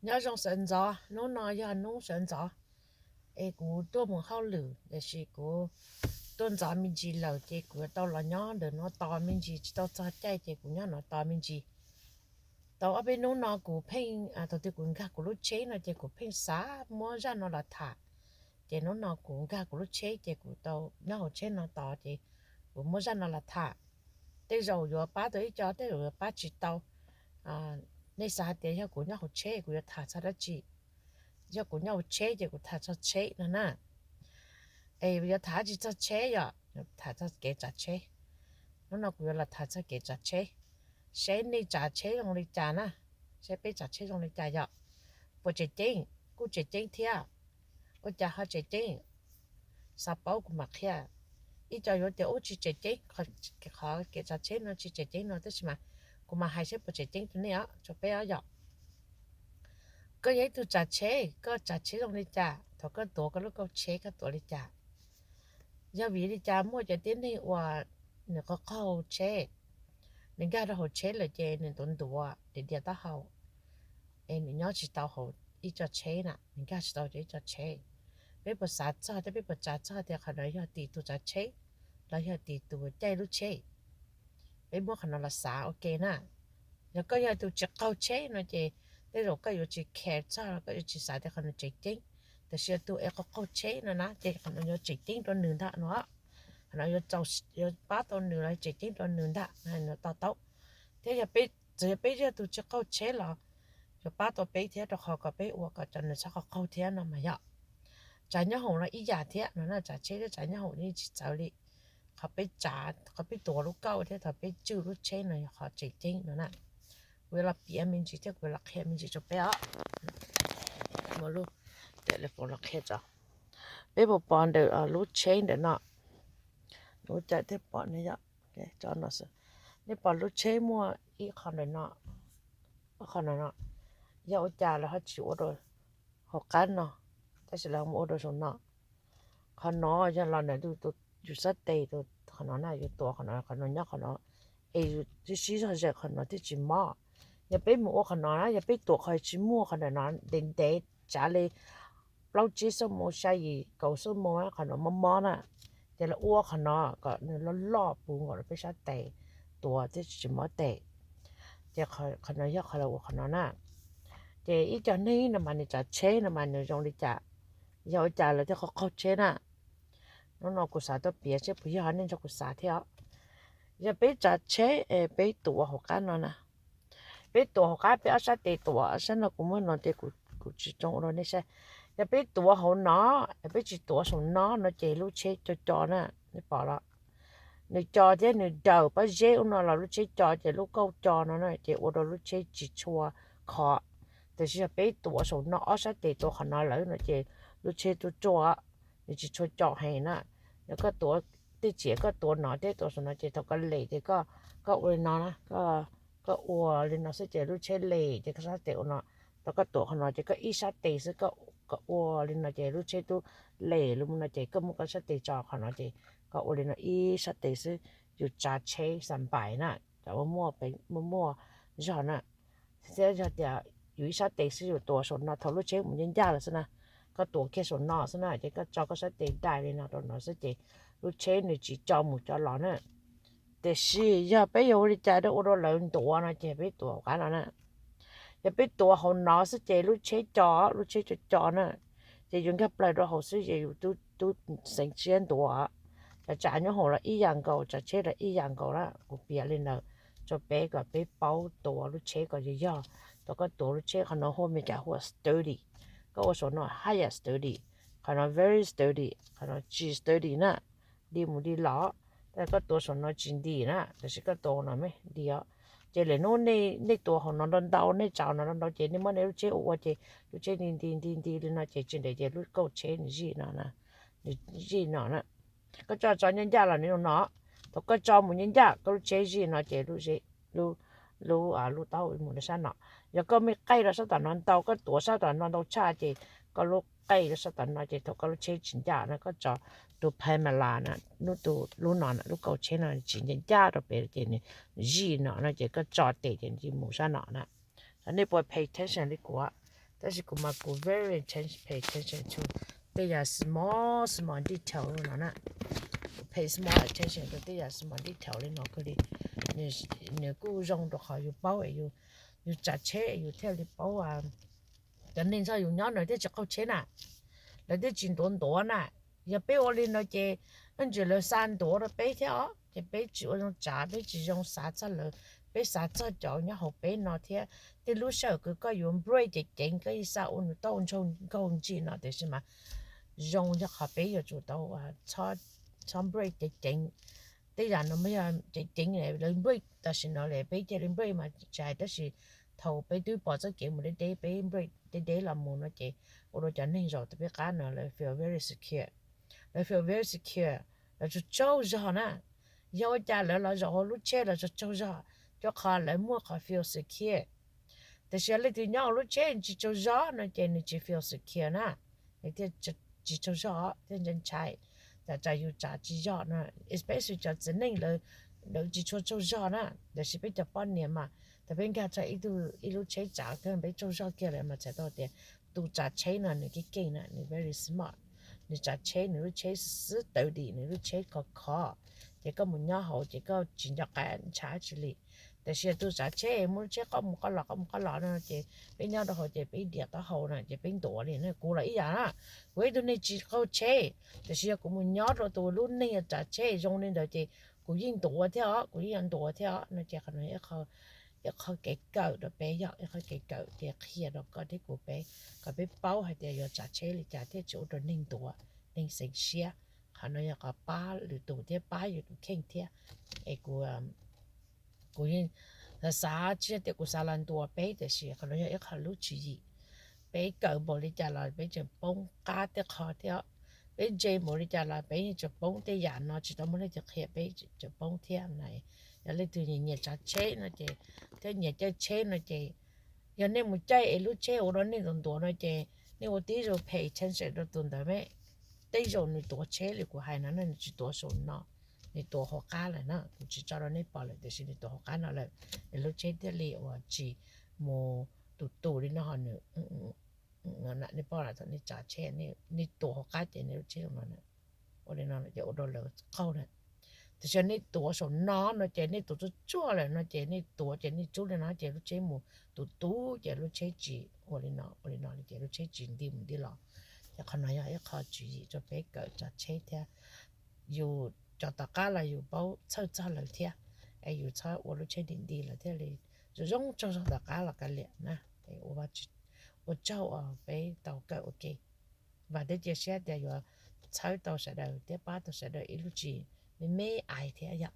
Nyob zoo sawv ntxov, hnub no yog hnub sawv ntxov es kuv tuaj mus hauj lwm tiam sis kuv tuaj ntxov me ntsis lawm ces kuv yuav tau los nyob ntawm no tos me ntsis tsis tau txog caij ces kuv nyob no tos me ntsis. Tau ob peb hnub no kuv pheej, thaum twg kuv nkag kuv lub tsheb no ces kuv pheej xav muab zaj no los tham. Ces hnub no kuv nkag kuv lub tsheb ces kuv tau nyob hauv tsheb no tos ces kuv muab zaj no los tham. Tej zaum yuav pab tau ib co, tej zaum yuav pab tsis tau. Nej xav hais tias yog kuv nyob hauv tsheb kuv yuav tham txog dab tsi? Yog kuv nyob hauv tsheb ces kuv tham txog tsheb no na. Es yuav tham tsis txog tsheb yom, tham txog kev tsav tsheb. Hnub no kuv yuav los tham txog kev tsav tsheb, seb nej tsav tsheb zoo li cas na, seb peb tsav tsheb zoo li cas yom. Puas tseem ceeb? Kuj tseem ceeb thiab. Ua cas ho tseem ceeb? Xav paub kuv mam qhia. Ib co yuav tias ub tsis tseem ceeb, qhov kev tsav tsheb no tsis tseem ceeb no, tab sis mas kuv mam hais seb puas tseem ceeb rau nej os, rau peb os yom. Koj yog ib tug tsav tsheb, koj tsav tsheb zoo li cas? Thaum koj tuav koj lub kauj tsheb koj tuav li cas? Yog vim li cas muaj cov tib neeg uas nws qaug qaug tsheb, nws nkag rau hauv tsheb lawm ces nws ntuav ntuav diav diav taub hau, es nws nyob tsis tau hauv ib co tsheb na, nws nkag tsis tau ib co tsheb? Peb puas xav txog thiab peb puas tsav txog tias qhov no yog tim tus tsav tsheb los yog tim tus caij lub tsheb? Peb muab qhov no los xav ua ke na. Yog koj yog tus tsis qaug tsheb no ces tej zaum koj yuav tsis care txog los koj yuav tsis xav tias qhov no tseem ceeb. Tab sis yog tus es qaug qaug tsheb no na ces qhov no yuav tseem ceeb rau nws ntag no. Qhov no yuav pab tau nws los tseem ceeb rau nws ntag no to taub. Thiab yog peb, txawm yog peb yog tus tsis qaug tsheb los yuav pab tau peb thiab, rau qhov kom peb ua kom cov nws txhob qaug qaug thiab no mas yog. Tsav nyob hoom los ib yam thiab no na, tsav tsheb thiab tsav nyob hoom yeej tsis txawv li. Qhov peb tsav, qhov peb tuav lub kauj thiab thaum peb tswj lub tsheb no yog qhov tseem ceeb no na. Kuv yuav los piav me ntsis thiab kuv yuav los qhia me ntsis rau peb os. Muab lub telephone los qhia tso. Peb puas pom ntawm lub tsheb ntawm no? Ua cas thiaj pom ne yom? Nej pom lub tsheb muaj ib qho ntawm no, qho no no, yog ua cas lawv ho tsis ua rau hauv qab no, tab sis lawv mus ua rau saum no? Qhov no yog los ntawm yus sab tes, qhov no na, yus tuav qhov no, qhov no nyob qhov no, es yus sib sib zog zem qhov no thiaj tsis mob. Yog peb mus ua qhov no na, yog peb tuav qhov tsis muaj qhov ntawm no ntev ntev, tsav li plaub tsib xuab moos, xya yim kaum xuab moos qhov no mob mob na, ces lawv ua qhov no kom nws loj loj puv nkaus rau peb sab tes tuav thiaj tsis mob tes. Ces qhov no yog qhov lawv ua qhov no na. Ces ib co neeg no mas nws tsav tsheb no mas nws zoo li cas? Yog ua cas lawv thiaj qaug qaug tsheb na? Hnub no kuv xav tuaj piav seb puas yog, nej nrog kuv xav thiab. Yog peb tsav tsheb es peb tuav hauv qab no na, peb tuav hauv qab, peb ob sab tes tuav, sab no kuv muab no ces kuv tsis tsoo ua rau nej saib. Yog peb tuav hauv no, peb tsis tuav saum no no ces lub tsheb co co na, nej pom los? Nws co thiab nws daws pob zeb ub no los lub tsheb co ces lub kauj co no na ces ua rau lub tsheb tsis tshua khov. Tiam sis yog peb tuav saum no, ob sab tes tuav qhov no lawm no ces lub tsheb tuaj tsuaj, nws tsis tshua co heev na. Yog koj tuav, tej tsiam koj tuav no thiab tuav saum no ces thaum koj lem ces koj ua li no na, koj ua li no xwb ces lub tsheb lem ces koj sab tes ua no. Thaum koj tuav qhov no ces koj ib sab tes xwb, koj ua li no ces lub tsheb twb lem li no ces koj muab koj sab tes tso qhov no ces koj ua li no ib sab tes xwb. Yus tsav tsheb xa npais na, cov muaj muaj zog na. Thiab yog tias yus ib sab tes xwb yus tuav saum no thaum lub tsheb mus ncaj ncaj lawm xwb na, koj tuav kiag saum no xwb na ces koj tso koj sab tes daim li no rau no xwb ces lub tsheb nws tsis co mus co los na. Tiam sis yog peb yuav ua li cas rau ua rau lawv ntuav no ces peb tuav hauv qab no na. Yog peb tuav hauv no xwb ces lub tsheb co, lub tsheb co co na, ces yus nkag plaws rau hauv xwb ces yus twb xeev siab ntuav. Cov tsav nyob hoom los ib yam nkaus, tsav tsheb los ib yam nkaus na. Kuv piav li ntawd rau peb kom peb paub tuav lub tsheb kom yog yog. Thaum koj tuav lub tsheb, qhov no hu Meskas hu ua sturdy, koj ua saum no haj yam sturdy, qhov no very sturdy, qhov no tsis sturdy na, di mus di los. Tab sis koj tuav saum no tsis ntim na, tab sis koj tuav no me ntim os. Ces lwm hnub nej tuav hauv no ntau ntau, nej tsav no ntau ntau ces nej muab nej lub tsheb ua ua ces lub tsheb nti nti nti nti li no ces tsis ntev ces lub kauj tsheb nws zij no, nws zij no na. Koj tso tso ncaj ncaj los nws zoo no. Thaum koj tso mus ncaj ncaj koj lub tsheb zij no ces lub, lub taub hau mus rau sab no. Yog koj muaj qaij rau sab tom no ntau, koj tuav sab tom no ntau tshaj ces koj lub qaij rau sab tom no ces thaum koj lub tsheb tsis ncaj no koj tso tus phev mas las na, lub, tus lub no na, lub kauj tsheb no tsis ncaj ncaj rau pem ces nws zij no no ces koj tso tes ces nws mus sab no na. Nej puas pay attention li kuv? Tab sis kuv mas kuv very attention, pay attention to tej yam small small detail li no na. Kuv pay small attention rau tej yam small detail li no kawg li. Nws kuj zoo rau qhov yus paub, yus tsav tsheb yus thiaj li paub. Cov neeg txog yus nyob no thiaj tsis qaug tsheb na, lawv thiaj tsis ntuav ntuav na. Yog peb ua li no ces ntsis lawv xa ntuav rau peb thiab os, ces peb tsis ua zoo tsav, peb tsis zoo xav txog lawv, peb xav txog cov nyob hauv peb no thiab. Tej lub sij hawm kws koj yuav brake ceev ceev, koj yeej xav ua nws tau ntshaug nkaug ntsis no, tiam sis mas zoo yog qhov peb yuav tsum tau txhob brake ceev ceev. Tej yam no mas yog ceev ceev lawv brake tam sim no li, peb cia li brake mas tsis hais, tab sis thaum peb twb pom txoj kev mus deb deb, peb brake deb deb los mus no ces ua rau cov neeg zaum rau peb qab no lawv feel very secure. Lawv feel very secure, lawv tsaug tsaug zog na. Yog ua cas lawv los zaum hauv lub tsheb lawv tsaug tsaug zog? Rau qhov lawv muaj qhov feel secure. Tiam sis yog leej twg nyob hauv lub tsheb tsis tsaug zog no ces nws tsis feel secure na, nws thiaj tsis tsaug zog thiab ntshai ntshai, tsam tsam yus tsav tsis yog no. Especially cov txiv neej lawv tsis tshua tsaug zog na, tiam sis peb cov poj niam mas thaum peb nkag txog ib tug ib lub tsheb tsav kawg peb tsaug zog kiag lawm mas txhais tau tias tus tsav tsheb no nws keej keej na, nws very smart, nws tsav tsheb nws lub tsheb xwb tawv dim, nws lub tsheb khov khov, ces koj mus nyob hauv ces koj tsis nco qab ntshav dab tsi li. Tiam sis tus tsav tsheb muaj lub tsheb qoj mus qoj los qoj mus qoj los no ces peb nyob rau hauv ces peb diam taub hau no ces peb ntuav li na. Kuv los ib yam na, kuv ib tug neeg tsis qaug tsheb, tiam sis yog kuv mus nyob rau tus lub neej tsav tsheb zoo li ntawd ces kuv yeej ntuav thiab os, kuv yeej yuav ntuav thiab os no ces qhov no ib qho kev kawm rau peb, yog ib qho kev kawm ces qhia rau koj thiab kuv peb kom peb paub hais tias yuav tsav tsheb li cas thiaj tsis ua rau neeg ntuav, neeg xeev siab. Qhov no yog qhov pab lwm tus thiab pab yus tus kheej thiab. Es kuv kuv yeej xav xav tsis yog tias kuv xav los ntuas peb, tiam sis qhov no yog ib qho lub tswv yim. Peb kawm npaum li cas los peb tseem poob qab tej qho thiab. Peb ntse npaum li cas los peb yeej tseem poob tej yam no, tsis tau muaj leej twg qhia peb tseem poob thiab na. Yog leej twg nyiam nyiam tsav tsheb no ces, thiab nyiam caij tsheb no ces, yog nej mus caij es lub tsheb ua rau nej ntuav ntuav no ces nej ua tib zoo pay attention rau tus ntawd me. Tej zaum nws tuav tsheb li kuv hais no na, nws tsis tuav saum no, nws tuav hauv qab lawm na, kuv tsis tso rau nej pom lawm tiam sis nws tuav hauv qab no lawm, es lub tsheb thiaj li uas tsis mus tus tus li no ho nws nej pom lawm thaum nej tsav tsheb, nej tuav hauv qab ces nej lub tsheb zoo no na. Ua li no ces ua rau lawv qaug na. Tiam sis nej tuav saum no no ces nej tuav tsuag tsuag lawm no ces nej tuav ces nej tsub li no ces lub tsheb mus tus tus ces lub tsheb tsis ua li no, ua li no ces lub tsheb tsis nti mus nti los. Ces qhov no yog ib qho tswv yim rau peb kawm tsav tsheb thiab. Yus cov tom qab los yus paub txhawj txog lawv thiab, es yus txhob ua lub tsheb nti nti lawm thiaj li zoo zoo tsaug zog tom qab los kav liam na. Ua tsaug uas peb tau kawm ua ke. Vam thiab cia siab tias yuav txhawb tau sawv daws thiab pab tau sawv daws ib lub tswv yim me me ais thiab yom.